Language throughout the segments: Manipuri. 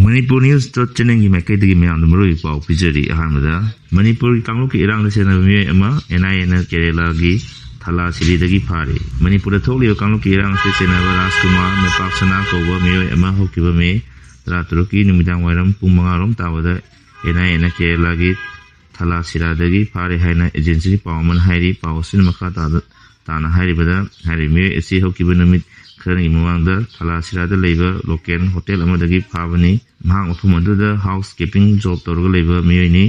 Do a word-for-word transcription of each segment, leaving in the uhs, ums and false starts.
ꯃꯅꯤꯄꯨꯔ ꯅ꯭ꯌꯨꯁ ꯗꯣꯠ ꯆꯦꯅꯦꯜꯒꯤ ꯃꯥꯏꯀꯩꯗꯒꯤ ꯃꯌꯥꯝꯗ ꯃꯔꯨꯑꯣꯏꯕ ꯄꯥꯎ ꯄꯤꯖꯔꯤ꯫ ꯑꯍꯥꯟꯕꯗ, ꯃꯅꯤꯄꯨꯔꯒꯤ ꯀꯥꯡꯂꯨꯞꯀꯤ ꯏꯔꯥꯡꯗ ꯆꯦꯟꯅꯕ ꯃꯤꯑꯣꯏ ꯑꯃ ꯑꯦꯟ ꯑꯥꯏ ꯑꯦꯅ ꯀꯦꯔꯦꯂꯥꯒꯤ ꯊꯂꯥꯁꯤꯔꯤꯗꯒꯤ ꯐꯥꯔꯦ꯫ ꯃꯅꯤꯄꯨꯔꯗ ꯊꯣꯛꯂꯤꯕ ꯀꯥꯡꯂꯨꯞꯀꯤ ꯏꯔꯥꯡ ꯑꯁꯤꯗ ꯆꯦꯟꯅꯕ ꯔꯥꯖꯀꯨꯃꯥꯔ ꯃꯩꯄꯥꯛꯁꯅꯥ ꯀꯧꯕ ꯃꯤꯑꯣꯏ ꯑꯃ ꯍꯧꯈꯤꯕ ꯃꯦ ꯇꯔꯥꯇꯔꯨꯛꯀꯤ ꯅꯨꯃꯤꯗꯥꯡ ꯋꯥꯏꯔꯝ ꯄꯨꯡ ꯃꯉꯥ ꯔꯣꯝ ꯇꯥꯕꯗ ꯑꯦꯟ ꯑꯥꯏ ꯑꯦꯅ ꯀꯦꯔꯦꯂꯥꯒꯤ ꯊꯂꯥꯁꯤꯔꯥꯗꯒꯤ ꯐꯥꯔꯦ ꯍꯥꯏꯅ ꯑꯦꯖꯦꯟꯁꯤꯒꯤ ꯄꯥꯎ ꯑꯃꯅ ꯍꯥꯏꯔꯤ꯫ ꯄꯥꯎ ꯑꯁꯤꯅ ꯃꯈꯥ ꯇꯥꯅ ꯇꯥꯅ ꯍꯥꯏꯔꯤꯕꯗ, ꯍꯥꯏꯔꯤꯕ ꯃꯤꯑꯣꯏ ꯑꯁꯤ ꯍꯧꯈꯤꯕ ꯅꯨꯃꯤꯠ ꯈꯔꯅꯤꯒꯤ ꯃꯃꯥꯡꯗ ꯊꯂꯥꯁꯤꯔꯥꯗ ꯂꯩꯕ ꯂꯣꯀꯦꯜ ꯍꯣꯇꯦꯜ ꯑꯃꯗꯒꯤ ꯐꯥꯕꯅꯤ꯫ ꯃꯍꯥꯛ ꯃꯐꯝ ꯑꯗꯨꯗ ꯍꯥꯎꯁ ꯀꯤꯄꯤꯡ ꯖꯣꯕ ꯇꯧꯔꯒ ꯂꯩꯕ ꯃꯤꯑꯣꯏꯅꯤ꯫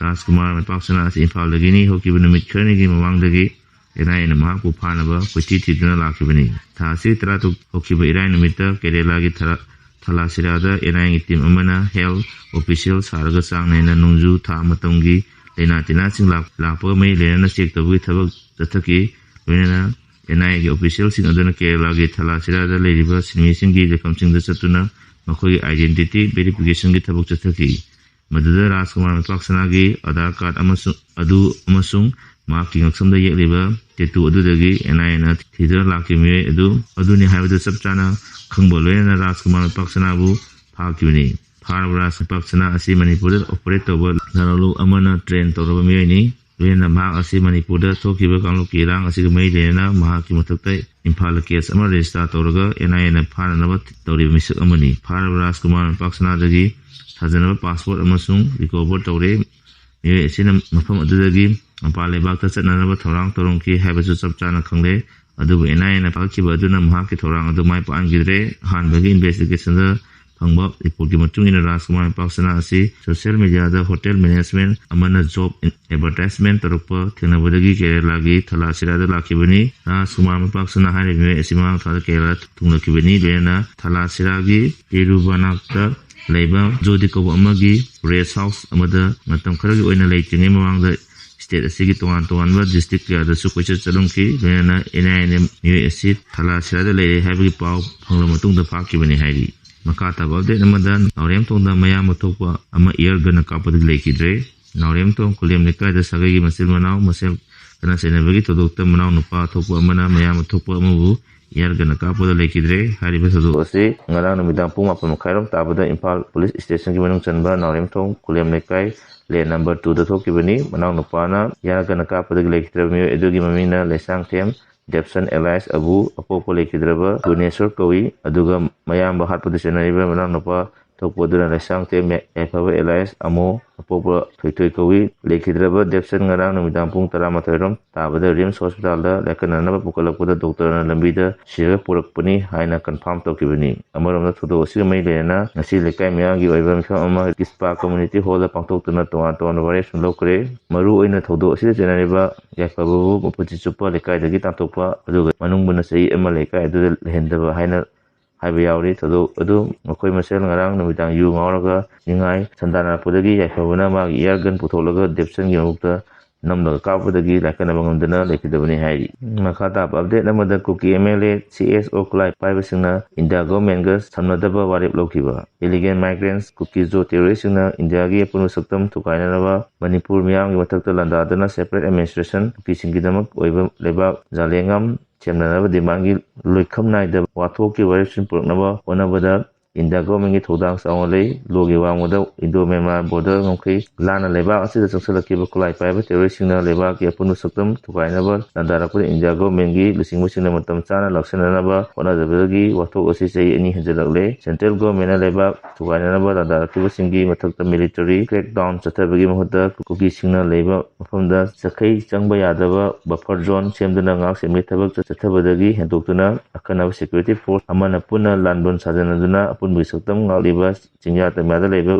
ꯔꯥꯖꯀꯨꯃꯥꯔ ꯃꯩꯄꯥꯛꯁꯅꯥ ꯑꯁꯤ ꯏꯝꯐꯥꯜꯗꯒꯤꯅꯤ꯫ ꯍꯧꯈꯤꯕ ꯅꯨꯃꯤꯠ ꯈꯔꯅꯤꯒꯤ ꯃꯃꯥꯡꯗꯒꯤ ꯑꯦꯟ ꯑꯥꯏ ꯑꯦꯅ ꯃꯍꯥꯛꯄꯨ ꯐꯥꯅꯕ ꯀꯣꯏꯊꯤ ꯊꯤꯗꯨꯅ ꯂꯥꯛꯈꯤꯕꯅꯤ꯫ ꯊꯥ ꯑꯁꯤꯒꯤ ꯇꯔꯥꯇꯔꯨꯛ ꯍꯧꯈꯤꯕ ꯏꯔꯥꯏ ꯅꯨꯃꯤꯠꯇ ꯀꯦꯔꯦꯂꯥꯒꯤ ꯊꯔ-, ꯊꯂꯥꯁꯤꯔꯥꯗ ꯑꯦꯟ ꯑꯥꯏ ꯑꯦꯒꯤ ꯇꯤꯝ ꯑꯃꯅ ꯍꯦꯜꯊ ꯑꯣꯐꯤꯁꯤꯌꯦꯜ ꯁꯥꯔꯒ ꯆꯥꯡ ꯅꯥꯏꯅ ꯅꯣꯡꯖꯨ ꯊꯥ ꯃꯇꯝꯒꯤ ꯂꯥꯏꯅꯥ ꯇꯤꯟꯅꯥꯁꯤꯡ ꯂꯥꯛ-, ꯂꯥꯛꯄꯒ ꯃꯔꯤ ꯂꯩꯅꯅ ꯆꯦꯛ ꯇꯧꯕꯒꯤ ꯊꯕꯛ ꯆꯠꯊꯈꯤ꯫ ꯂꯣꯏꯅꯅ ꯑꯦꯟ ꯑꯥꯏ ꯑꯦꯒꯤ ꯑꯣꯐꯤꯁꯤꯌꯦꯜꯁꯤꯡ ꯑꯗꯨꯅ ꯀꯦꯔꯦꯂꯥꯒꯤ ꯊꯂꯥꯁꯤꯔꯥꯗ ꯂꯩꯔꯤꯕ ꯁꯤꯟꯃꯤꯁꯤꯡꯒꯤ ꯂꯩꯐꯝꯁꯤꯡꯗ ꯆꯠꯇꯨꯅ ꯃꯈꯣꯏꯒꯤ ꯑꯥꯏꯗꯦꯟꯇꯤꯇꯤ ꯚꯦꯔꯤꯐꯤꯀꯦꯁꯟꯒꯤ ꯊꯕꯛ ꯆꯠꯊꯈꯤ꯫ ꯃꯗꯨꯗ ꯔꯥꯖꯀꯨꯃꯥꯔ ꯃꯩꯄꯥꯛꯁꯅꯥꯒꯤ ꯑꯙꯥꯔ ꯀꯥꯔꯗ ꯑꯃꯁꯨꯡ, ꯑꯗꯨ ꯑꯃꯁꯨꯡ ꯃꯍꯥꯛꯀꯤ ꯉꯛꯁꯝꯗ ꯌꯦꯛꯂꯤꯕ ꯇꯦꯇꯨ ꯑꯗꯨꯗꯒꯤ ꯑꯦꯟ ꯑꯥꯏ ꯑꯦꯅ ꯊꯤꯗꯨꯅ ꯂꯥꯛꯈꯤꯕ ꯃꯤꯑꯣꯏ ꯑꯗꯨ, ꯑꯗꯨꯅꯤ ꯍꯥꯏꯕꯗꯨ ꯆꯞ ꯆꯥꯅ ꯈꯪꯕ ꯂꯣꯏꯅꯅ ꯔꯥꯖꯀꯨꯃꯥꯔ ꯃꯩꯄꯥꯛꯁꯅꯥꯕꯨ ꯐꯥꯈꯤꯕꯅꯤ꯫ ꯐꯥꯔꯕ ꯔꯥꯖ ꯃꯩꯄꯥꯛꯁꯅꯥ ꯑꯁꯤ ꯃꯅꯤꯄꯨꯔꯗ ꯑꯣꯄꯔꯦꯠ ꯇꯧꯕ ꯂꯥꯂꯣꯡ ꯑꯃꯅ ꯇ꯭ꯔꯦꯟ ꯇꯧꯔꯕ ꯃꯤꯑꯣꯏꯅꯤ꯫ ꯂꯣꯏꯅꯅ ꯃꯍꯥꯛ ꯑꯁꯤ ꯃꯅꯤꯄꯨꯔꯗ ꯊꯣꯛꯈꯤꯕ ꯀꯥꯡꯂꯨꯞꯀꯤ ꯏꯔꯥꯡ ꯑꯁꯤꯒ ꯃꯔꯤ ꯂꯩꯅꯅ ꯃꯍꯥꯛꯀꯤ ꯃꯊꯛꯇ ꯏꯝꯐꯥꯜꯗ ꯀꯦꯁ ꯑꯃ ꯔꯦꯖꯤꯁꯇꯥꯔ ꯇꯧꯔꯒ ꯑꯦꯟ ꯑꯥꯏ ꯑꯦꯅ ꯐꯥꯅꯅꯕ ꯇꯧꯔꯤꯕ ꯃꯤꯁꯛ ꯑꯃꯅꯤ꯫ ꯐꯥꯔꯕ ꯔꯥꯖꯀꯨꯃꯥꯔ ꯃꯩꯄꯥꯛꯁꯅꯥꯗꯒꯤ ꯊꯥꯖꯅꯕ ꯄꯥꯁꯄꯣꯔꯠ ꯑꯃꯁꯨꯡ ꯔꯤꯀꯣꯚꯔ ꯇꯧꯔꯦ꯫ ꯃꯤꯑꯣꯏ ꯑꯁꯤꯅ ꯃꯐꯝ ꯑꯗꯨꯗꯒꯤ ꯃꯄꯥꯟ ꯂꯩꯕꯥꯛꯇ ꯆꯠꯅꯅꯕ ꯊꯧꯔꯥꯡ ꯇꯧꯔꯝꯈꯤ ꯍꯥꯏꯕꯁꯨ ꯆꯞ ꯆꯥꯅ ꯈꯪꯂꯦ꯫ ꯑꯗꯨꯕꯨ ꯑꯦꯟ ꯑꯥꯏ ꯑꯦꯅ ꯐꯥꯒꯠꯈꯤꯕ ꯑꯗꯨꯅ ꯃꯍꯥꯛꯀꯤ ꯊꯧꯔꯥꯡ ꯑꯗꯨ ꯃꯥꯏ ꯄꯥꯛꯍꯟꯈꯤꯗ꯭ꯔꯦ꯫ ꯑꯍꯥꯟꯕꯒꯤ ꯏꯟꯚꯦꯁꯇꯤꯒꯦꯁꯟꯗ ꯐꯪꯕ ꯔꯤꯄꯣꯔꯠꯀꯤ ꯃꯇꯨꯡ ꯏꯟꯅ ꯔꯥꯖꯀꯨꯃꯥꯔ ꯃꯩꯄꯥꯛꯁꯅꯥ ꯑꯁꯤ ꯁꯣꯁꯤꯌꯦꯜ ꯃꯤꯗꯤꯌꯥꯗ ꯍꯣꯇꯦꯜ ꯃꯦꯅꯦꯖꯃꯦꯟ ꯑꯃꯅ ꯖꯣꯕ ꯑꯦꯗꯚꯔꯇꯥꯏꯖꯃꯦꯟ ꯇꯧꯔꯛꯄ ꯊꯦꯡꯅꯕꯗꯒꯤ ꯀꯦꯔꯦꯂꯥꯒꯤ ꯊꯂꯥꯁꯤꯔꯥꯗ ꯂꯥꯛꯈꯤꯕꯅꯤ꯫ ꯔꯥꯖꯀꯨꯃꯥꯔ ꯃꯩꯄꯥꯛꯁꯅꯥ ꯍꯥꯏꯔꯤꯕ ꯃꯤꯑꯣꯏ ꯑꯁꯤ ꯃꯃꯥꯡ ꯊꯥꯗ ꯀꯦꯔꯦꯂꯥ ꯊꯨꯡꯂꯛꯈꯤꯕꯅꯤ꯫ ꯂꯣꯏꯅꯅ ꯊꯂꯥꯁꯤꯔꯥꯒꯤ ꯇꯤꯔꯨꯕꯅꯥꯛꯇ ꯂꯩꯕ ꯖꯣꯗꯤ ꯀꯧꯕ ꯑꯃꯒꯤ ꯔꯦꯁ ꯍꯥꯎꯁ ꯑꯃꯗ ꯃꯇꯝ ꯈꯔꯒꯤ ꯑꯣꯏꯅ ꯂꯩꯇ꯭ꯔꯤꯉꯩ ꯃꯃꯥꯡꯗ ꯁ꯭ꯇꯦꯠ ꯑꯁꯤꯒꯤ ꯇꯣꯉꯥꯟ ꯇꯣꯉꯥꯟꯕ ꯗꯤꯁꯇ꯭ꯔꯤꯛ ꯀꯌꯥꯗꯁꯨ ꯀꯣꯏꯆꯠ ꯆꯠꯂꯝꯈꯤ꯫ ꯂꯣꯏꯅꯅ ꯑꯦꯟ ꯑꯥꯏ ꯑꯦꯅ ꯃꯤꯑꯣꯏ ꯑꯁꯤ ꯊꯂꯥꯁꯤꯔꯥꯗ ꯂꯩꯔꯦ ꯍꯥꯏꯕꯒꯤ ꯄꯥꯎ ꯐꯪꯂꯕ ꯃꯇꯨꯡꯗ ꯐꯥꯈꯤꯕꯅꯤ ꯍꯥꯏꯔꯤ꯫ ꯃꯈꯥ ꯇꯥꯕ ꯑꯞꯗꯦꯠ ꯑꯃꯗ ꯅꯥꯎꯔꯦꯝꯊꯣꯡꯗ ꯃꯌꯥꯝꯕ ꯊꯣꯛꯄ ꯑꯃ ꯏꯌꯔ ꯒꯟꯅ ꯀꯥꯞꯄꯗꯒꯤ ꯂꯩꯈꯤꯗ꯭ꯔꯦ꯫ ꯅꯥꯎꯔꯦꯝꯊꯣꯡ ꯈꯨꯂꯦꯝ ꯂꯩꯀꯥꯏꯗ ꯁꯥꯒꯩꯒꯤ ꯃꯆꯤꯟ ꯃꯅꯥꯎ ꯃꯁꯦꯜ ꯈꯠꯅ ꯆꯩꯅꯕꯒꯤ ꯊꯧꯗꯣꯛꯇ ꯃꯅꯥꯎ ꯅꯨꯄꯥ ꯊꯣꯛꯄ ꯑꯃꯅ ꯃꯌꯥꯝꯕ ꯊꯣꯛꯄ ꯑꯃꯕꯨ ꯏꯌꯥꯔ ꯒꯟꯅ ꯀꯥꯞꯄꯗ ꯂꯩꯈꯤꯗ꯭ꯔꯦ꯫ ꯍꯥꯏꯔꯤꯕ ꯊꯧꯗꯣꯛ ꯑꯁꯤ ꯉꯔꯥꯡ ꯅꯨꯃꯤꯗꯥꯡ ꯄꯨꯡ ꯃꯥꯄꯟ ꯃꯈꯥꯏꯔꯣꯝ ꯇꯥꯕꯗ ꯏꯝꯐꯥꯜ ꯄꯨꯂꯤꯁ ꯁ꯭ꯇꯦꯁꯟꯒꯤ ꯃꯅꯨꯡ ꯆꯟꯕ ꯅꯥꯎꯔꯦꯝꯊꯣꯡ ꯈꯨꯂꯦꯝ ꯂꯩꯀꯥꯏ ꯂꯦꯟ ꯅꯝꯕꯔ ꯇꯨꯗ ꯊꯣꯛꯈꯤꯕꯅꯤ꯫ ꯃꯅꯥꯎꯅꯨꯄꯥꯅ ꯏꯌꯥꯔ ꯒꯟꯅ ꯀꯥꯞꯄꯗꯒꯤ ꯂꯩꯈꯤꯗ꯭ꯔꯕ ꯃꯤꯑꯣꯏ ꯑꯗꯨꯒꯤ ꯃꯃꯤꯡꯅ ꯂꯩꯁꯥꯡꯊꯦꯝ ꯗꯦꯞꯁꯟ alias ꯑꯕꯨ, ꯑꯄꯣꯛꯄ ꯂꯩꯈꯤꯗ꯭ꯔꯕ ꯚꯨꯕꯅꯦꯁꯣꯔ ꯀꯧꯏ꯫ ꯑꯗꯨꯒ ꯃꯌꯥꯝꯕ ꯍꯥꯠꯄꯗ ꯆꯦꯟꯅꯔꯤꯕ ꯃꯅꯥꯎꯅꯨꯄꯥ ꯊꯣꯛꯄ ꯑꯗꯨꯅ ꯂꯩꯁꯥꯡꯊꯦꯝ ꯌꯥꯏꯐꯕ alias ꯑꯃꯣ, ꯑꯄꯣꯛꯄ ꯊꯣꯏꯊꯣꯏ ꯀꯧꯏ꯫ ꯂꯩꯈꯤꯗ꯭ꯔꯕ ꯗꯦꯞꯁꯟ ꯉꯔꯥꯡ ꯅꯨꯃꯤꯗꯥꯡ ꯄꯨꯡ ꯇꯔꯥꯃꯥꯊꯣꯏ ꯔꯣꯝ ꯇꯥꯕꯗ ꯔꯤꯝꯁ ꯍꯣꯁꯄꯤꯇꯥꯜꯗ ꯂꯥꯏꯀꯠꯅꯅꯕ ꯄꯨꯈꯠꯂꯛꯄꯗ ꯗꯣꯛꯇꯔꯅ ꯂꯝꯕꯤꯗ ꯁꯤꯔꯒ ꯄꯨꯔꯛꯄꯅꯤ ꯍꯥꯏꯅ ꯀꯟꯐꯥꯝ ꯇꯧꯈꯤꯕꯅꯤ꯫ ꯑꯃꯔꯣꯝꯗ ꯊꯧꯗꯣꯛ ꯑꯁꯤꯒ ꯃꯔꯤ ꯂꯩꯅꯅ ꯉꯁꯤ ꯂꯩꯀꯥꯏ ꯃꯌꯥꯝꯒꯤ ꯑꯣꯏꯕ ꯃꯤꯐꯝ ꯑꯃ ꯀꯤꯁꯄꯥ ꯀꯝꯃ꯭ꯌꯨꯅꯤꯇꯤ ꯍꯣꯜꯗ ꯄꯥꯡꯊꯣꯛꯇꯨꯅ ꯇꯣꯉꯥꯟ ꯇꯣꯉꯥꯟꯕ ꯋꯥꯔꯦꯞꯁꯤꯡ ꯂꯧꯈ꯭ꯔꯦ꯫ ꯃꯔꯨ ꯑꯣꯏꯅ ꯊꯧꯗꯣꯛ ꯑꯁꯤꯗ ꯆꯦꯟꯅꯔꯤꯕ ꯌꯥꯏꯐꯕꯕꯨ ꯃꯄꯨꯟꯁꯤ ꯆꯨꯞꯄ ꯂꯩꯀꯥꯏꯗꯒꯤ ꯇꯥꯟꯊꯣꯛꯄ, ꯑꯗꯨꯒ ꯃꯅꯨꯡ ꯃꯨꯟꯅ ꯆꯍꯤ ꯑꯃ ꯂꯩꯀꯥꯏ ꯑꯗꯨꯗ ꯂꯩꯍꯟꯗꯕ ꯍꯥꯏꯅ ꯍꯥꯏꯕ ꯌꯥꯎꯔꯤ꯫ ꯊꯧꯗꯣꯛ ꯑꯗꯨ ꯃꯈꯣꯏ ꯃꯁꯦꯜ ꯉꯔꯥꯡ ꯅꯨꯃꯤꯗꯥꯡ ꯌꯨ ꯉꯥꯎꯔꯒ ꯅꯤꯡꯉꯥꯏ ꯁꯟꯗꯥꯅꯔꯛꯄꯗꯒꯤ ꯌꯥꯏꯐꯕꯅ ꯃꯥꯒꯤ ꯏꯌꯥꯔ ꯒꯟ ꯄꯨꯊꯣꯛꯂꯒ ꯗꯦꯞꯁꯟꯒꯤ ꯃꯕꯨꯛꯇ ꯅꯝꯂꯒ ꯀꯥꯞꯄꯗꯒꯤ ꯂꯥꯏꯀꯠꯅꯕ ꯉꯝꯗꯅ ꯂꯩꯈꯤꯗꯕꯅꯤ ꯍꯥꯏꯔꯤ꯫ ꯃꯈꯥ ꯇꯥꯕ ꯑꯞꯗꯦꯠ ꯑꯃꯗ ꯀꯨꯀꯤ M L A C S ꯑꯣ ꯈꯨꯠꯂꯥꯏ ꯄꯥꯏꯕꯁꯤꯡꯅ ꯏꯟꯗꯤꯌꯥ ꯒꯣꯔꯃꯦꯟꯒ ꯁꯝꯅꯗꯕ ꯋꯥꯔꯦꯞ ꯂꯧꯈꯤꯕ꯫ ꯏꯂꯤꯒꯦꯜ ꯃꯥꯏꯒ꯭ꯔꯦꯟꯁ ꯀꯨꯀꯤꯖꯣ ꯇꯦꯔꯣꯔꯤꯁꯁꯤꯡꯅ ꯏꯟꯗꯤꯌꯥꯒꯤ ꯑꯄꯨꯟꯕ ꯁꯛꯇꯝ ꯊꯨꯒꯥꯏꯅꯅꯕ ꯃꯅꯤꯄꯨꯔ ꯃꯤꯌꯥꯝꯒꯤ ꯃꯊꯛꯇ ꯂꯥꯟꯗꯥꯗꯨꯅ ꯁꯦꯄꯔꯦꯠ ꯑꯦꯗꯃꯤꯅꯤꯁꯇ꯭ꯔꯦꯁꯟ ꯀꯨꯀꯤꯁꯤꯡꯒꯤꯗꯃꯛ ꯑꯣꯏꯕ ꯂꯩꯕꯥꯛ ꯖꯥꯂꯦꯡꯉꯝ ꯁꯦꯝꯅꯅꯕ ꯗꯤꯃꯥꯟꯒꯤ ꯂꯣꯏꯈꯝ ꯅꯥꯏꯗꯕ ꯋꯥꯊꯣꯛꯀꯤ ꯋꯥꯔꯦꯞꯁꯤꯡ ꯄꯨꯔꯛꯅꯕ ꯍꯣꯠꯅꯕꯗ ꯏꯟꯗꯤꯌꯥ ꯒꯣꯔꯃꯦꯟꯒꯤ ꯊꯧꯗꯥꯡ ꯆꯥꯎꯅ ꯂꯩ꯫ ꯂꯣꯒꯤ ꯋꯥꯡꯃꯗ ꯏꯟꯗꯣ ꯃ꯭ꯌꯥꯟꯃꯥꯔ ꯕꯣꯔꯗꯔ ꯉꯝꯈꯩ ꯂꯥꯟꯅ ꯂꯩꯕꯥꯛ ꯑꯁꯤꯗ ꯆꯪꯁꯤꯜꯂꯛꯈꯤꯕ ꯈꯨꯠꯂꯥꯏ ꯄꯥꯏꯕ ꯇꯦꯔꯣꯔꯤꯁꯁꯤꯡꯅ ꯂꯩꯕꯥꯛꯀꯤ ꯑꯄꯨꯟꯕ ꯁꯛꯇꯝ ꯊꯨꯒꯥꯏꯅꯕ ꯂꯥꯟꯗꯥꯔꯛꯄꯗ ꯏꯟꯗꯤꯌꯥ ꯒꯣꯔꯃꯦꯟꯒꯤ ꯂꯨꯆꯤꯡꯕꯁꯤꯡꯅ ꯃꯇꯝ ꯆꯥꯅ ꯂꯥꯛꯁꯤꯟꯅꯅꯕ ꯍꯣꯠꯅꯗꯕꯗꯒꯤ ꯋꯥꯊꯣꯛ ꯑꯁꯤ ꯆꯍꯤ ꯑꯅꯤ ꯍꯦꯟꯖꯜꯂꯛꯂꯦ꯫ ꯁꯦꯟꯇ꯭ꯔꯦꯜ ꯒꯣꯔꯃꯦꯟꯅ ꯂꯩꯕꯥꯛ ꯊꯨꯒꯥꯏꯅꯅꯕ ꯂꯥꯟꯗꯥꯔꯛꯈꯤꯕꯁꯤꯡꯒꯤ ꯃꯊꯛꯇ ꯃꯤꯂꯤꯇꯔꯤ ꯀ꯭ꯔꯦꯛꯗꯥꯎꯟ ꯆꯠꯊꯕꯒꯤ ꯃꯍꯨꯠꯇ ꯀꯨꯀꯤꯁꯤꯡꯅ ꯂꯩꯕ ꯃꯐꯝꯗ ꯆꯈꯩ ꯆꯪꯕ ꯌꯥꯗꯕ ꯕꯐꯔ ꯖꯣꯟ ꯁꯦꯝꯗꯨꯅ ꯉꯥꯛ ꯁꯦꯟꯕꯒꯤ ꯊꯕꯛ ꯆꯠꯊꯕꯗꯒꯤ ꯍꯦꯟꯗꯣꯛꯇꯨꯅ ꯑꯈꯟꯅꯕ ꯁꯦꯀ꯭ꯌꯨꯔꯤꯇꯤ ꯐꯣꯔꯁ ꯑꯃꯅ ꯄꯨꯟꯅ ꯂꯥꯟꯕꯟ ꯁꯥꯖꯟꯅꯗꯨꯅ ꯑꯄꯨꯟꯕꯒꯤ ꯁꯛꯇꯝ ꯉꯥꯛꯂꯤꯕ ꯆꯤꯡꯌꯥ ꯇꯝꯌꯥꯗ ꯂꯩꯕ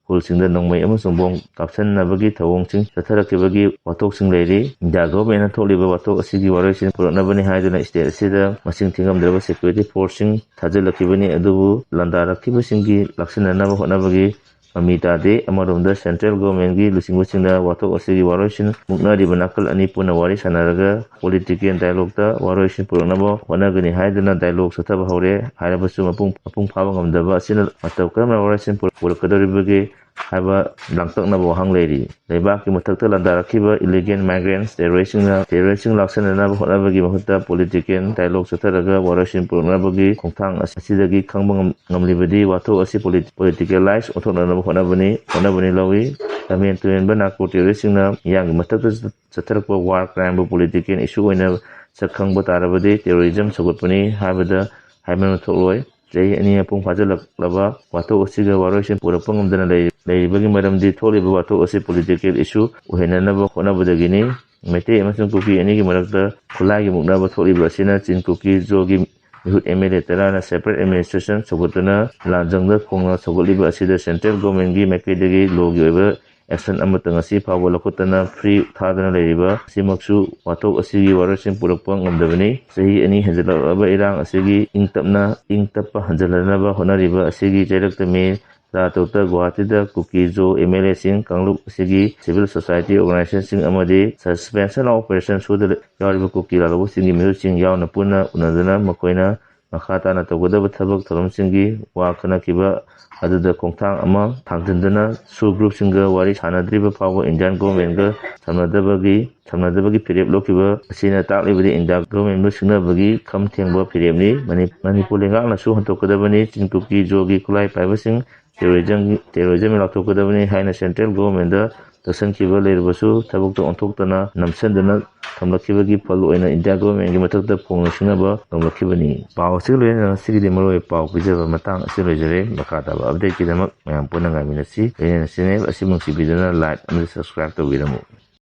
ꯈꯨꯜꯁꯤꯡꯗ ꯅꯣꯡꯃꯩ ꯑꯃꯁꯨꯡ ꯕꯣꯝ ꯀꯥꯞꯁꯤꯟꯅꯕꯒꯤ ꯊꯧꯑꯣꯡꯁꯤꯡ ꯆꯠꯊꯔꯛꯈꯤꯕꯒꯤ ꯋꯥꯊꯣꯛꯁꯤꯡ ꯂꯩꯔꯤ꯫ ꯏꯟꯗꯤꯌꯥ ꯒꯣꯔꯃꯦꯟꯅ ꯊꯣꯛꯂꯤꯕ ꯋꯥꯊꯣꯛ ꯑꯁꯤꯒꯤ ꯋꯥꯔꯣꯏꯁꯤꯟ ꯄꯨꯔꯛꯅꯕꯅꯤ ꯍꯥꯏꯗꯨꯅ ꯁ꯭ꯇꯦꯠ ꯑꯁꯤꯗ ꯃꯁꯤꯡ ꯊꯤꯉꯝꯗ꯭ꯔꯕ ꯁꯦꯀ꯭ꯌꯨꯔꯤꯇꯤ ꯐꯣꯔꯁꯁꯤꯡ ꯊꯥꯖꯤꯜꯂꯛꯈꯤꯕꯅꯤ꯫ ꯑꯗꯨꯕꯨ ꯂꯥꯟꯗꯥꯔꯛꯈꯤꯕꯁꯤꯡꯒꯤ ꯂꯥꯛꯁꯤꯟꯅꯅꯕ ꯍꯣꯠꯅꯕꯒꯤ ꯃꯃꯤ ꯇꯥꯗꯦ꯫ ꯑꯃꯔꯣꯝꯗ ꯁꯦꯟꯇ꯭ꯔꯦꯜ ꯒꯣꯔꯃꯦꯟꯒꯤ ꯂꯨꯆꯤꯡꯕꯁꯤꯡꯅ ꯋꯥꯊꯣꯛ ꯑꯁꯤꯒꯤ ꯋꯥꯔꯣꯏꯁꯤꯟ ꯃꯨꯛꯅꯔꯤꯕ ꯅꯥꯀꯜ ꯑꯅꯤ ꯄꯨꯟꯅ ꯋꯥꯔꯤ ꯁꯥꯟꯅꯔꯒ ꯄꯣꯂꯤꯇꯤꯀꯦꯜ ꯗꯥꯏꯂꯣꯛꯇ ꯋꯥꯔꯣꯏꯁꯤꯟ ꯄꯨꯔꯛꯅꯕ ꯍꯣꯠꯅꯒꯅꯤ ꯍꯥꯏꯗꯨꯅ ꯗꯥꯏꯂꯣꯛ ꯆꯠꯊꯕ ꯍꯧꯔꯦ ꯍꯥꯏꯔꯕꯁꯨ ꯃꯄꯨꯡ, ꯃꯄꯨꯡ ꯐꯥꯕ ꯉꯝꯗꯕ ꯑꯁꯤꯅ ꯃꯇꯧ ꯀꯔꯝꯅ ꯋꯥꯔꯣꯏꯁꯤꯟ ꯄꯨꯔꯛꯀꯗꯧꯔꯤꯕꯒꯦ? ꯍꯥꯏꯕ ꯂꯥꯡꯇꯛꯅꯕ ꯋꯥꯍꯪ ꯂꯩꯔꯤ꯫ ꯂꯩꯕꯥꯛꯀꯤ ꯃꯊꯛꯇ ꯂꯥꯟꯗꯥꯔꯛꯈꯤꯕ illegal migrants, terroristꯁꯤꯡꯅ terroristꯁꯤꯡ ꯂꯥꯛꯁꯤꯟꯅꯅꯕ ꯍꯣꯠꯅꯕꯒꯤ ꯃꯍꯨꯠꯇ political dialogue ꯆꯠꯊꯔꯒ ꯋꯥꯔꯣꯏꯁꯤꯟ ꯄꯨꯔꯛꯅꯕꯒꯤ ꯈꯣꯡꯊꯥꯡ ꯑꯁꯤꯗꯒꯤ ꯈꯪꯕ ꯉꯝ-, ꯉꯝꯂꯤꯕꯗꯤ ꯋꯥꯊꯣꯛ ꯑꯁꯤ polit-, politicalize ꯑꯣꯟꯊꯣꯛꯅꯅꯕ ꯍꯣꯠꯅꯕꯅꯤ, ꯍꯣꯠꯅꯕꯅꯤ ꯂꯧꯏ꯫ ꯂꯝꯍꯦꯟ ꯇꯨꯍꯦꯟꯕ narco terroristꯁꯤꯡꯅ ꯃꯤꯌꯥꯝꯒꯤ ꯃꯊꯛꯇ ꯆꯠꯊꯔꯛꯄ war crimeꯕꯨ political issue ꯑꯣꯏꯅ ꯁꯛ ꯈꯪꯕ ꯇꯥꯔꯕꯗꯤ terrorism ꯁꯧꯒꯠꯄꯅꯤ ꯍꯥꯏꯕꯗ ꯍꯥꯏꯃꯟꯕ ꯊꯣꯛꯂꯣꯏ꯫ ꯆꯍꯤ ꯑꯅꯤ ꯃꯄꯨꯡ ꯐꯥꯖꯤꯜꯂꯛꯂꯕ ꯋꯥꯊꯣꯛ ꯑꯁꯤꯒ ꯋꯥꯔꯣꯏꯁꯤꯟ ꯄꯨꯔꯛꯄ ꯉꯝꯗꯅ ꯂꯩ-, ꯂꯩꯔꯤꯕꯒꯤ ꯃꯔꯝꯗꯤ ꯊꯣꯛꯂꯤꯕ ꯋꯥꯊꯣꯛ ꯑꯁꯤ political issue ꯑꯣꯏꯍꯟꯅꯅꯕ ꯍꯣꯠꯅꯕꯗꯒꯤꯅꯤ꯫ ꯃꯩꯇꯩ ꯑꯃꯁꯨꯡ ꯀꯨꯀꯤ ꯑꯅꯤꯒꯤ ꯃꯔꯛꯇ ꯈꯨꯠꯂꯥꯏꯒꯤ ꯃꯨꯛꯅꯕ ꯊꯣꯛꯂꯤꯕ ꯑꯁꯤꯅ ꯆꯤꯟ ꯀꯨꯀꯤ ꯖꯣꯒꯤ ꯃꯤꯍꯨꯠ M L A ꯇꯔꯥꯅ separate administration ꯁꯧꯒꯠꯇꯨꯅ ꯂꯥꯟꯖꯪꯗ ꯈꯣꯡꯅ ꯁꯧꯒꯠꯂꯤꯕ ꯑꯁꯤꯗ central governmentꯀꯤ ꯃꯥꯏꯀꯩꯗꯒꯤ lawꯒꯤ ꯑꯣꯏꯕ action ꯑꯃꯠꯇ ꯉꯁꯤ ꯐꯥꯎꯕ ꯂꯧꯈꯠꯇꯅ free ꯊꯥꯗꯅ ꯂꯩꯔꯤꯕ ꯑꯁꯤꯃꯛꯁꯨ ꯋꯥꯊꯣꯛ ꯑꯁꯤꯒꯤ ꯋꯥꯔꯣꯏꯁꯤꯟ ꯄꯨꯔꯛꯄ ꯉꯝꯗꯕꯅꯤ꯫ ꯆꯍꯤ ꯑꯅꯤ ꯍꯦꯟꯖꯜꯂꯛꯂꯕ ꯏꯔꯥꯡ ꯑꯁꯤꯒꯤ ꯏꯪ ꯇꯞꯅ, ꯏꯪ ꯇꯞꯄ ꯍꯟꯖꯤꯜꯍꯟꯅꯕ ꯍꯣꯠꯅꯔꯤꯕ ꯑꯁꯤꯒꯤ ꯆꯩꯔꯛꯇ ꯃꯦ ꯇꯔꯥꯇꯔꯨꯛꯇ ꯒꯨꯋꯥꯍꯥꯇꯤꯗ ꯀꯨꯀꯤ ꯖꯣ M L Aꯁꯤꯡ, ꯀꯥꯡꯂꯨꯞ ꯑꯁꯤꯒꯤ civil society organizationꯁꯤꯡ ꯑꯃꯗꯤ suspension of operation ꯁꯨꯗ ꯌꯥꯎꯔꯤꯕ ꯀꯨꯀꯤ ꯂꯥꯜꯍꯧꯕꯁꯤꯡꯒꯤ ꯃꯤꯍꯨꯠꯁꯤꯡ ꯌꯥꯎꯅ ꯄꯨꯟꯅ ꯎꯅꯗꯨꯅ ꯃꯈꯣꯏꯅ ꯃꯈꯥ ꯇꯥꯅ ꯇꯧꯒꯗꯕ ꯊꯕꯛ ꯊꯧꯔꯝꯁꯤꯡꯒꯤ ꯋꯥ ꯈꯟꯅꯈꯤꯕ ꯑꯗꯨꯗ ꯈꯣꯡꯊꯥꯡ ꯑꯃ ꯊꯥꯡꯖꯤꯟꯗꯨꯅ SoO groupꯁꯤꯡꯒ ꯋꯥꯔꯤ ꯁꯥꯅꯗ꯭ꯔꯤꯕ ꯐꯥꯎꯕ Indian governmentꯒ ꯁꯝꯅꯗꯕꯒꯤ, ꯁꯝꯅꯗꯕꯒꯤ ꯐꯤꯔꯦꯞ ꯂꯧꯈꯤꯕ ꯑꯁꯤꯅ ꯇꯥꯛꯂꯤꯕꯗꯤ Indian governmentꯕꯨ ꯁꯤꯡꯅꯕꯒꯤ ꯈꯝ ꯊꯦꯡꯕ ꯐꯤꯔꯦꯞꯅꯤ꯫ ꯃꯅꯤ-, ꯃꯅꯤꯄꯨꯔ ꯂꯩꯉꯥꯛꯅꯁꯨ ꯍꯟꯗꯣꯛꯀꯗꯕꯅꯤ꯫ ꯆꯤꯡ ꯀꯨꯀꯤ ꯖꯣꯒꯤ ꯈꯨꯠꯂꯥꯏ ꯄꯥꯏꯕꯁꯤꯡ terrorismꯒꯤ, terrorism ꯂꯥꯎꯊꯣꯛꯀꯗꯕꯅꯤ ꯍꯥꯏꯅ central governmentꯗ ꯇꯛꯁꯟꯈꯤꯕ ꯂꯩꯔꯕꯁꯨ ꯊꯕꯛꯇ ꯑꯣꯟꯊꯣꯛꯇꯅ ꯅꯝꯁꯤꯟꯗꯨꯅ ꯊꯝꯂꯛꯈꯤꯕꯒꯤ ꯐꯜ ꯑꯣꯏꯅ Indian governmentꯒꯤ ꯃꯊꯛꯇ ꯐꯣꯡꯅ ꯁꯤꯡꯅꯕ ꯉꯝꯂꯛꯈꯤꯕꯅꯤ꯫ ꯄꯥꯎ ꯑꯁꯤꯒ ꯂꯣꯏꯅꯅ ꯉꯁꯤꯒꯤꯗꯤ ꯃꯔꯨꯑꯣꯏꯕ ꯄꯥꯎ ꯄꯤꯖꯕ ꯃꯇꯥꯡ ꯑꯁꯤ ꯂꯣꯏꯖꯔꯦ꯫ ꯃꯈꯥ ꯇꯥꯕ updateꯀꯤꯗꯃꯛ ꯃꯌꯥꯝ ꯄꯨꯟꯅ ꯉꯥꯏꯃꯤꯟꯅꯁꯤ꯫ ꯂꯣꯏꯅꯅ channel ꯑꯁꯤ ꯅꯨꯡꯁꯤꯕꯤꯗꯨꯅ like ꯑꯃꯗꯤ subscribe ꯇꯧꯕꯤꯔꯝꯃꯨ꯫